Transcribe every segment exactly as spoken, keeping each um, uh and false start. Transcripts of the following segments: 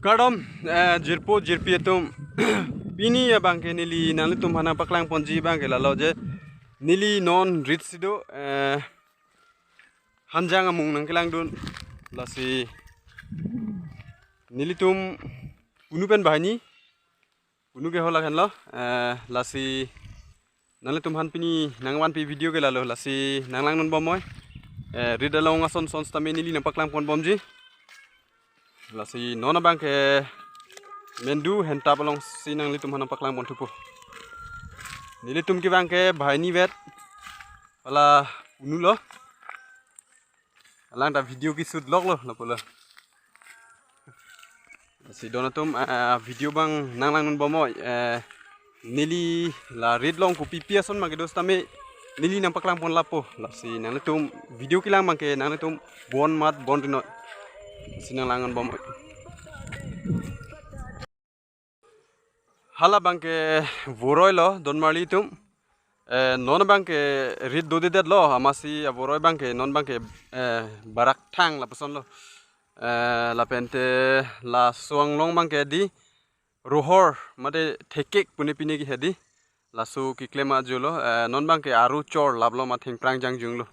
Kardom, eh, jirpo jirpi atum. Pini abangke neli nanglitum aphan nangpaklang ponji abangke lalo je, neli non rit si do, eh, Hanjang amung nangkelangdun. Lasi nelitum punu pen banghini, punu ke hola henlo, eh, lasi nanglitum aphan pini nangvanpi video ke lalo, lasi nanglangdun bom noi. Eh, rit along ason son sitame neli nangpaklang pon bomji. Lasi non abangke Mendu Hentap alongsi nanglitum aphan nangpaklang pon thupo. Nelitum ke abangke banghini vet, hala punu lo. Alang ta video ke shoot lok lo, lapulo. Si don atum, eh, video abang nanglangdun bom noi, eh, neli la rit along kopi pi ason ma kedo sitame neli nangpaklang pon lapo. Lasi nanglitum video kelang abangke nanglitum bon mat bon ri noi. Si nanglangdun bom noi. Hala abangke Voroi lo, donmarli atum. Eh, non abangke rit dodedetlo, amatsi avoroi abangke, non abangke, eh, barak thang lapuson lo. Eh, lapente laso anglong abangke di rohor, mate thekek pune pine ke hedi. Laso keklem ajo lo, eh, non abangke aru chor laplo ma thengphrang jangjung lo.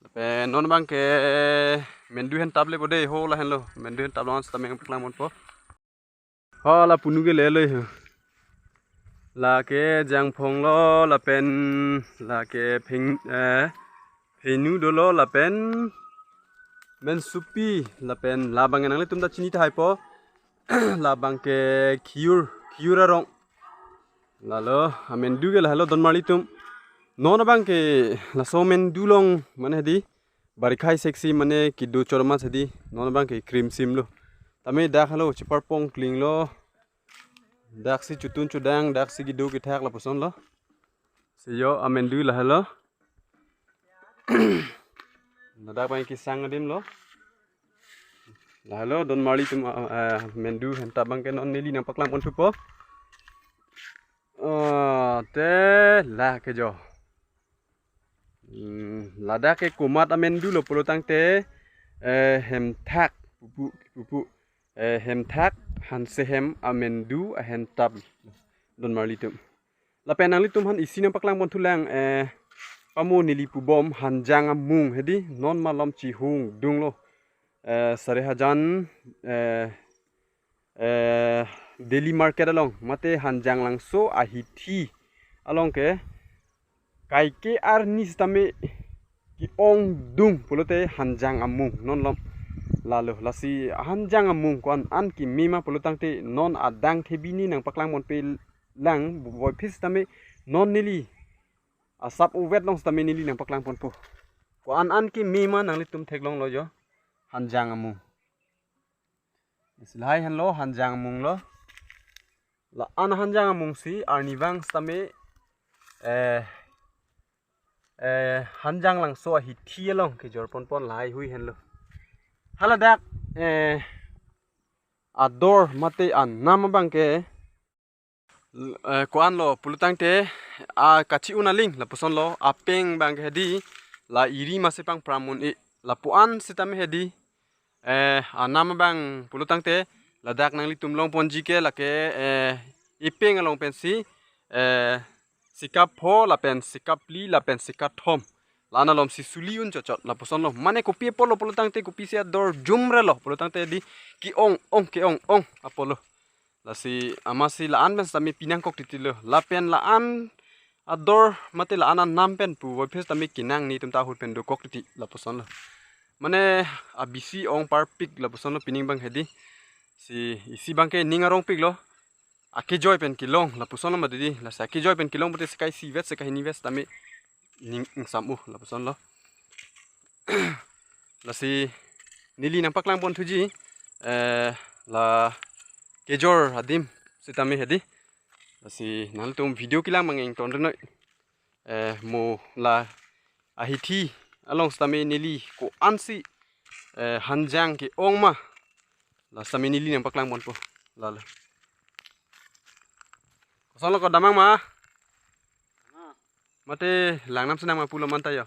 Lapen non abangke Mendu Hentap le bode hola henlo, Mendu Hentap along sitame nangpaklang ponpo. Hala punu ke lelo ho. Lake jangphong lo, lapen lake pheng, eh, phenu dolo, lapen mensupi, lapen labang nanglitum ta chini tahai po. Labangke khiur, khiur arong. Lalo amendu ke lahelo donmarli atum. Non abangke laso amendu along mane hedi barikha seksi mane kedo chorma hedi, non abangke krimsim lo. Tame dak halo chepar pongkling lo. Daksi chotun chodang, daksi kedo kethak lapuson lo. Si yo amendu lahelo. Ladak abang kesang adim lo. Lahelo donmarli atum, ah, ah, Mendu Hentap abangke non neli nangpaklang pon thupo. Ah, te la ke jo. Hmm, ladak ke komat amendu lo pulo tangte, eh, Hemthak pupu, pupu, eh, Hemthak Hansehem amendu ahentap donmarli atum. Lapen nanglitum aphan isi nangpaklang pon thulang, eh, pamo neli pubom Hanjang amung hedi non malom chihung dunglo, eh, Sarihajan, eh, eh, daily market along mate Hanjang Langso ahithi along ke kaike arni sitame ke-ong dung pulote Hanjang amung non malom. Lalo lasi Hanjang amung ko-an an keme ma pulo tangte non adang thebini nangpaklang ponpe lang, voiphit sitame non neli asap uvet along sitame neli nangpaklang ponpo. Ko-an an keme ma nanglitum theklonglo jo Hanjang amung. Isi lahai henlo Hanjang amung lo. La-an Hanjang amung si arnivang sitame, eh, eh, Hanjang Langso ahithi along kejor ponpon lahai hui henlo. Haladak, eh, ador mate anam abangke, eh, ko-an lo pulo tangte, a kachi-un aling lapuson lo, apeng abangke hedi la iri masi pangpram un-e, lapu-an sitame hedi, eh, anam abang pulo tangte ladak nanglitum long ponji ke lake, eh, ipeng along pensi, eh, sikap pho lapen sikap phli lapen sikap thom, la-an alom si suli un chotchot lapuson lo. Mane kopi apotlo pulo tangte, kopisi ador jumre lo pulo tangte di ke-ong ong, ke-ong ong apotlo. Lasi amatsi la-an pen sitame pinangkok titi lo. Lapen la-an ador mate la-an anam pen pu voiphit sitame kenang netum ta ahut pen dokok titi lapuson lo. Mane abisi ong parpik lapuson lo pining abang hedi. Si isi abangke ning arongpik lo. Akejoi pen kelong lapuson lo mati di. Lasi akejoi pen kelong pute sekai isi vet, sekai hini vet sitame ning ingsam-o lapuson lo. Lasi neli nangpaklang pon thuji, eh, la kejor adim sitame hedi. Lasi nanglitum video kelang abang ingtonri noi. Eh, mo la ahithi along sitame neli ko-ansi, eh, Hanjang ke-ong ma, la sitame neli nangpaklang ponpo. Lalo. Kosonlo ko, damnang ma? Mate langnam senang ma pulo manta yo.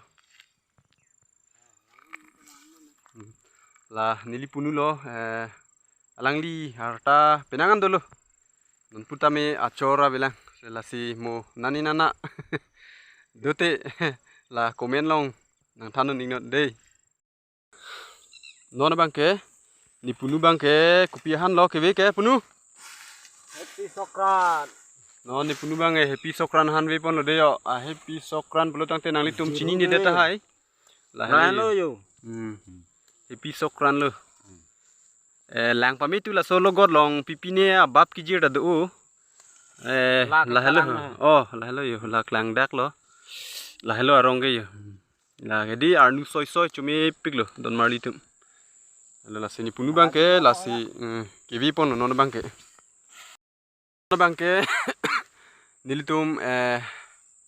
Hmm. La neli punu lo, eh, alangli arta penang an dolo. Non putame achor avelang. Lasi mo nani nana dote la comment along nangthan un-iknon dei. Non abangke, ne punu abangke kopi ahan lo keve ke punu? Happy Songkran. Non ne punu abangke Happy Songkran ahan ve ponlo dei yo. A Happy Songkran pulo tangte nanglitum chininedet tahai. Lahelo yo. Hmm. Happy Songkran lo. Eh, lang pame tu laso logot along pipine abap kijir ta do. Eh, la lahelo. Oh, lahelo yo, la klang dak lo. Lahelo arong ke yo. La ke dei arnu soi soi chomepik lo don marli atum. Lasi ne punu abangke, lasi, eh, keve ponlo non abangke. Non abangke nelitum, eh,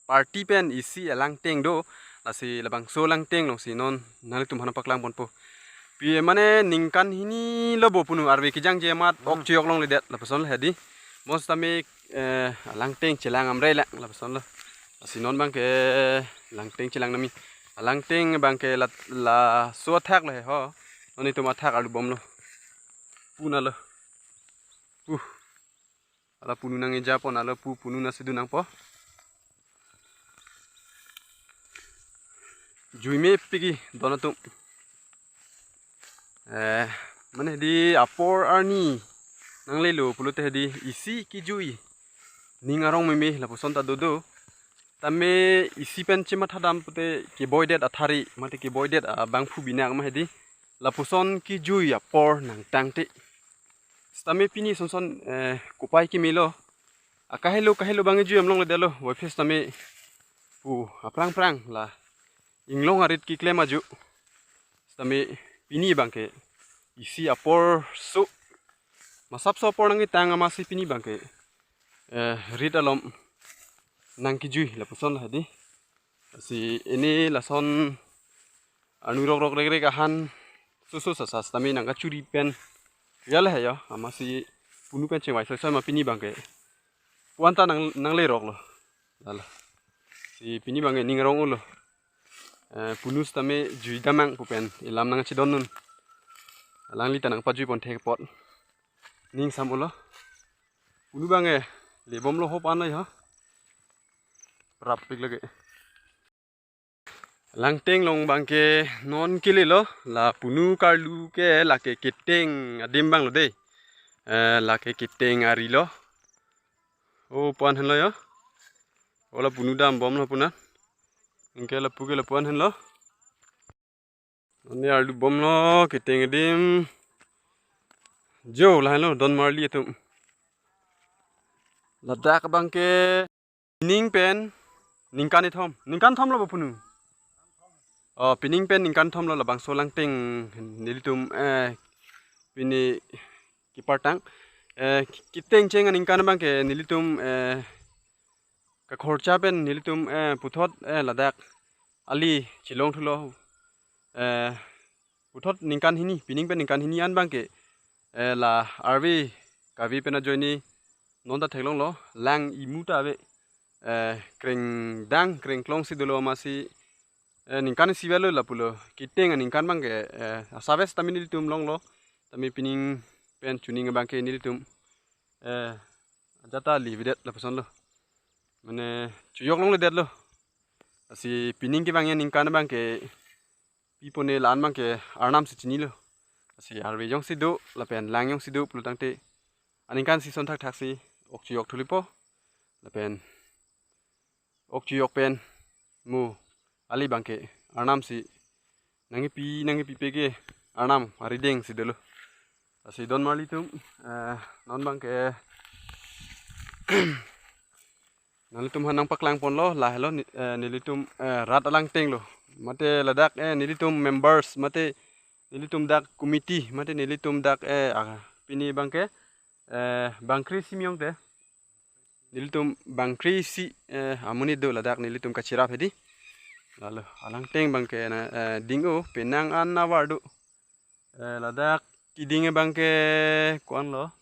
party pen isi alangteng do, lasi labangso alangteng alongsi non nanglitum aphan paklang ponpo. Pi mane ningkan hini lo bo punu arve kejangje amat ok chiyok longledet lapuson lo hedi. Mo sitame, eh, alangteng chelang amrei lang lapuson lo. Lasi non abangke alangteng chelang nami. Alangteng abangke la, laso athak lo he ho. Non itum athak arlu bomlo. Puna lo. Pu. Ala punu nang-eja pon alo pu punu nasi dun nangpo. Jui mepik ke don atum. Eh, mane hedi apor arni nanglelo pulote hedi isi kejui. Ning arong meme lapuson ta dodo. Tame isi pen chematha dam pute keboidet athari, mate keboidet abangphu binak ma hedi. Lapuson kejui apor nangtangte. Sitame pini sonson, eh, kopai kemelo. Akahelo kahelo abang kejui hem longledetlo. Voiphit sitame pu aphrang phrang la inglong arit keklem aju. Sitame pini abangke isi apor so masapso apor nangketang amatsi pini abangke, eh, rit alom nangkejui lapuson lo hedi. Lasi pini lason arnu rokrok rekrek ahan soso sasa sitame nangkachuri pen. Ya le he yo, amatsi punu pen chengvai soi soi ma pini abangke. Puan ta nang, nangleroklo. Lalo. Si pini abangke ning arong-olo. Eh, punu sitame jui damnang pu pen elam nangchedon un. Alangli ta nangpajui pon thek apot. Ning sam-olo. Punu abangke lebomlo hop anai ha. Prap pik lagi. Langteng along abangke non kelelo, la punu karlu ke lake keteng adim abang lo dei. Eh, lake keteng ari lo. O puan henlo yo. O la punu dambomlo punan. Anke lapu ke la puan henlo. Ani arlu bomlo keteng adim. Jo lahenlo don marli atum. Ladak abangke pining pen ningkan ithom. Ningkan thomlo bo punu. Oh, pining pen ningkan thomlo labangso langteng nelitum, eh, pini kepartang. Eh, keteng cheng aningkan abangke nelitum, eh, kakhorcha pen nelitum, eh, puthot, eh, ladak ali chelongthulo, eh, puthot ningkan hini, pining pen ningkan hini an abangke, eh, la arve kave pen ajoine non ta theklonglo, lang imu ta ave, eh, krengdang krengklongsi dolo amatsi, eh, ningkan isi avelo lapulo, keteng aningkan abangke, eh, asap sitame nelitum longlo, tame pining pen chuning abangke nelitum, eh, ajat ta livedet lapuson lo. Mane chuyok longledetlo. Lasi pining kevang aningkan abangke pipone la-an abangke Arnam si chinilo. Lasi arve jongsi do, lapen lang jongsi do pulo tangte aningkan si son thakthak si ok chuyok thulipo. Lapen ok chuyok pen mo ali abangke Arnam si nangkepi nangkepi peke Arnam arideng si dolo. Lasi don marli atum, eh, non abangke nanglitum aphan nangpaklang ponlo, lahelo ni-, eh, nelitum, eh, rat alangteng lo. Mate ladak, eh, nelitum members, mate nelitum dak committee, mate nelitum dak, eh, ah, pini abangke, eh, bangkre isi miyong te. Nelitum bangkre isi, eh, amonit do ladak nelitum kachirap hedi. Lalo alangteng abangke na, eh, ding-o penang an avar do. Eh, ladak keding abangke ko-an lo.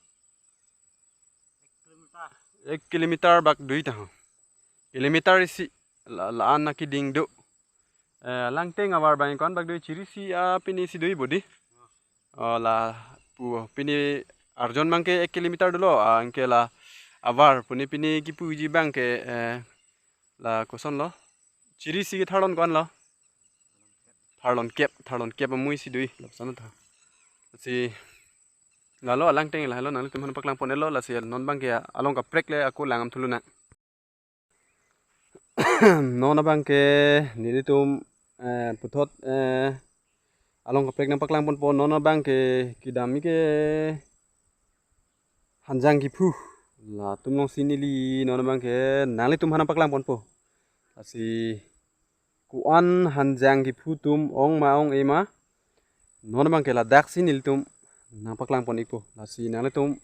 Ek kilometer bak dui ta ho. Kilometer isi la, la-an akeding do. Eh, langteng avar abang ko-an bak dui chiri isi, ah, pini isi dui bodi. Oh, lapu pini Arjon abangke ek kilometer dolo, ah, anke la avar pune pine kipuji abangke, eh, la kosonlo. Chiri si ketharlon ko-anlo. Tharlon kep, tharlon kep amui si dui, lapuson tha. Si lalo alangteng lahelo nanglitum aphan paklangpon-etlo, lasi non abangke along kaprek le ako lang-am thulonang. Non abangke nelitum, eh, puthot, eh, along kaprek nangpaklangponpo, non abangke kedamji ke Hanjang kephu. Latum alongsi neli non abangke nanglitum aphan nangpaklangponpo. Lasi ko-an Hanjang kephu atum ong ma ong-e ma, non abangke ladaksi nelitum nangpaklangpon-ikpo. Lasi nanglitum,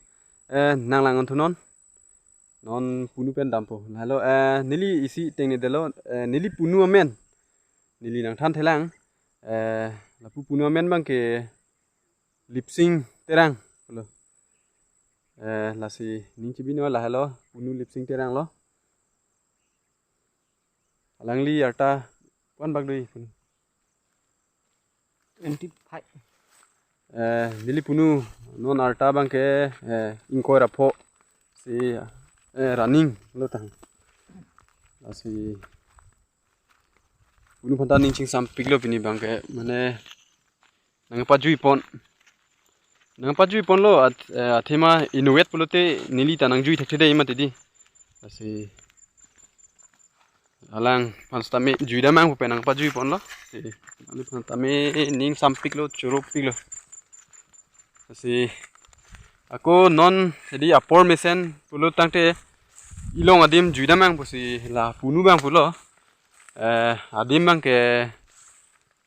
eh, nanglang-an thunon. Non punu pen dampo. Lahelo, eh, neli isi tengnedetlo, eh, neli punu amen. Neli nangthan thelang. Eh, lapu punu amen abangke Lipsing Terang pulo. Eh, lasi ning chibinon, lahelo punu Lipsing Terang lo. Alangli arta ko-an bak dui punu? Twenty five. Eh, neli punu non arta abangke, eh, ingkoi ra pho. Si, eh, running lo tang. Lasi punu aphanta ning chingsampiklo pini abangke, mane nangpajuipon. Nangpajuiponlo, at-, eh, athema inutvet pulote neli ta nangjui thekthedetji mati di. Lasi alangphan sitame juidamnang pu pen nangpajuiponlo. Si, alangphan sitame ning sampiklo, chorupiklo. Lasi ako non hedi apor mesen pulo tangte ilong adim juidamnang pusi la punu abang pulo. Eh, adim abangke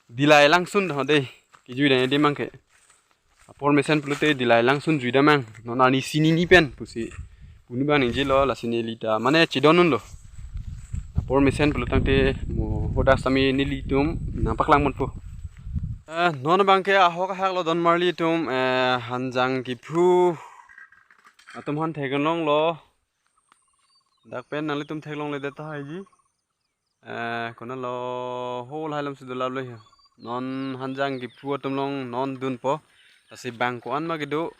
Dilai Langsun ho dei. Kejuidam adim abangke. Apor mesen pulote Dilai Langsun juidamnang. Non arni sini ni pen pusi punu abang ningjelo, lasi neli ta mane chidon unlo. Apor mesen pulo tangte mo hadak sitame nelitum nangpaklangponpo. Eh, non abangke ahok ahak lo donmarli atum, eh, Hanjang kephu atum aphan theklonglo. Dak pen nanglitum theklongledet tahai ji. Eh, konatlo, ho lahai alomsi dolaplo he. Non Hanjang kephu atum along non dunpo. Lasi bang ko-an ma kedo.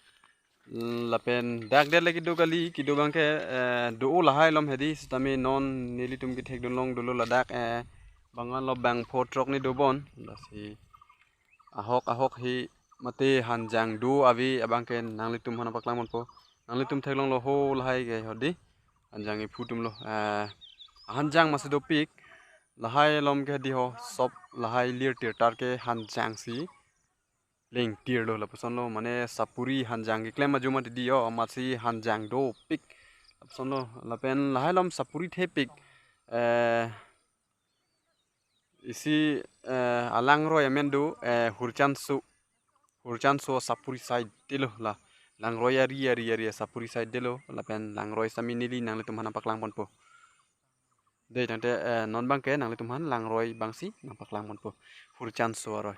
Lapen dak det le kedo kali, kedo abangke, eh, do-o lahai alom hedi, sitame non nelitum kethekdun long dolo ladak, eh, bang anlo bang pho throk ni dobon. Lasi ahok ahok hi mate Hanjang do ave abangke nanglitum aphan paklangponpo. Nanglitum theklonglo ho lahai ke hedi. Hanjang kephu atumlo. Eh, Hanjang masi dopik. Lahai alom ke hedi ho, sop lahai lir tir tar ke Hanjang si lengtirlo lapusonlo, mane sapuri Hanjang keklem ajo mati di ho, amatsi Hanjang dopik lapusonlo. Lapen lahai alom sapuri thepik. Eh, isi, eh, alangroi amen do, eh, Hurchanso. Hurchanso sapuri side detlo la. Langroi ari ari ari sapuri side detlo. Lapen langroi sitame neli nanglitum aphan nangpaklangponpo. Dei tangte, eh, non abangke nanglitum aphan langroi abangsi nangpaklangponpo. Hurchanso aroi.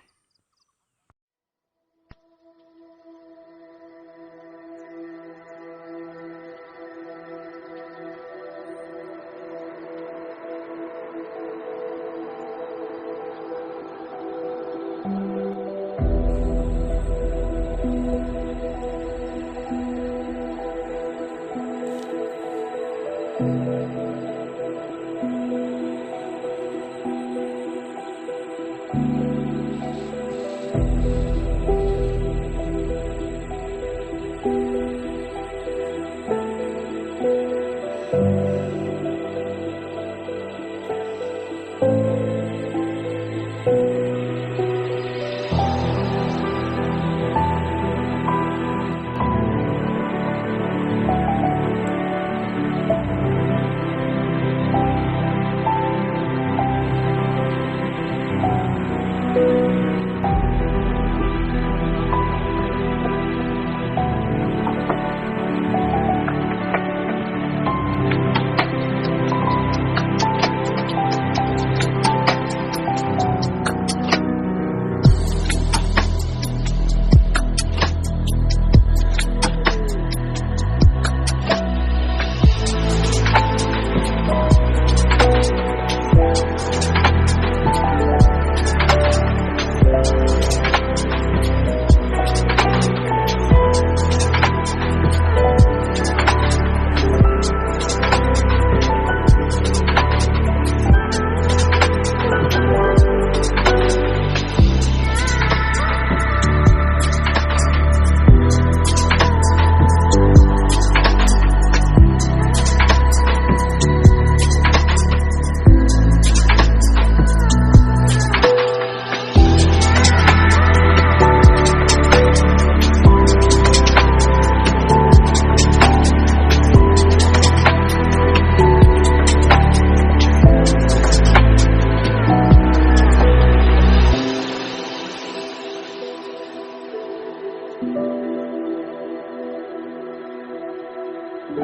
Non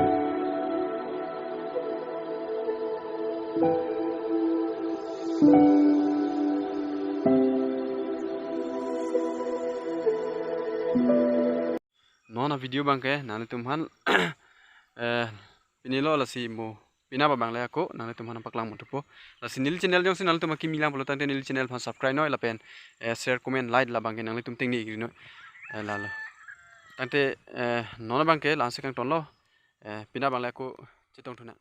a-video abangke nanglitum aphan eh, pinilo, lasi mo pini abang le ako nanglitum aphan paklang mo thupo. Lasi neli channel jongsi nanglitum akimi lang pulo tangte neli channel aphan subscribe noi lapen eh, share, comment, like labangke nanglitum tengne igri noi. Eh, lalo. Tangte eh, non abangke la-ansi kangtonlo. Eh, pini abang le ako chetong thunang.